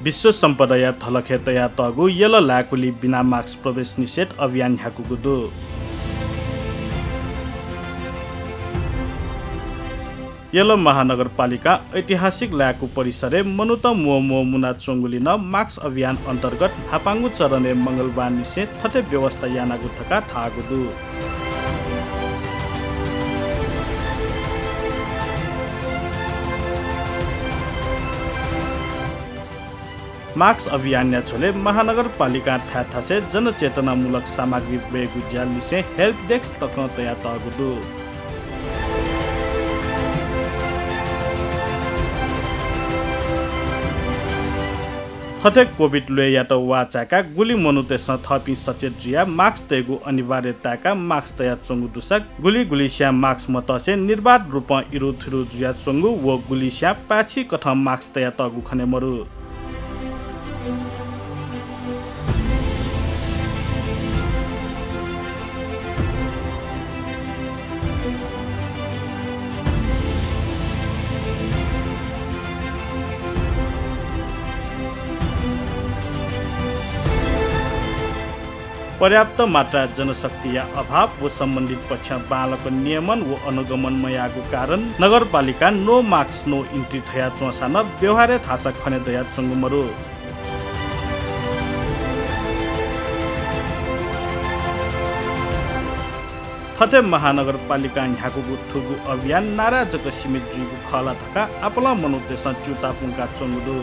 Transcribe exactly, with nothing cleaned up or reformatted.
विश्व सम्पदाया धलखय् तयातःगु यल लाय्‌कुलि बिना mask प्रवेश निषेध अभियान न्ह्याकूगु दु। यल महानगरपालिकां ऐतिहासिक लाय्‌कू परिसरय् मनूत म्वःम्वः मुनाच्वंगुलिं नं mask अभियान अन्तर्गत न्हापांगु चरणय् मंगलबारनिसें थथे व्यवस्था यानागु धकाः धाःगु दु। Mask अभियानया झ्वलय् महानगरपालिकां थाय् थासय् जनचेतनामूलक सामग्री ब्वयेगु ज्या लिसें help desk तकं तयातःगु दु। थथे कोभिड ल्वय्‌यात वाःचाय्‌काः गुलि मनूतय्‌सं थःपिं सचेत जुयाः mask तयेगु अनिवार्य ताय्‌काः mask तयाच्वंगु दुसा गुलि गुलिस्यां mask मतःसे निर्वाध रूपं इरुथुरु जुयाच्वंगु व गुलिस्यां पाय्‌छि कथं mask तयातःगु खने मदु। पर्याप्त मात्राय् जनशक्तिया अभाव व सम्बन्धित पक्षं बांलाक नियमन व अनुगमन मयाःगु कारण नगरपालिकां no mask no entry धयाच्वंसां नं व्यवहारय् धाःसा खने दयाच्वंगु मदु। थथे महानगरपालिकां न्ह्याकूगु थुगु अभियान नाराय् जक सीमित जुइगु खः ला धकाः आपालं मनूतय्‌सं च्यूताः प्वंकाच्वंगु दु।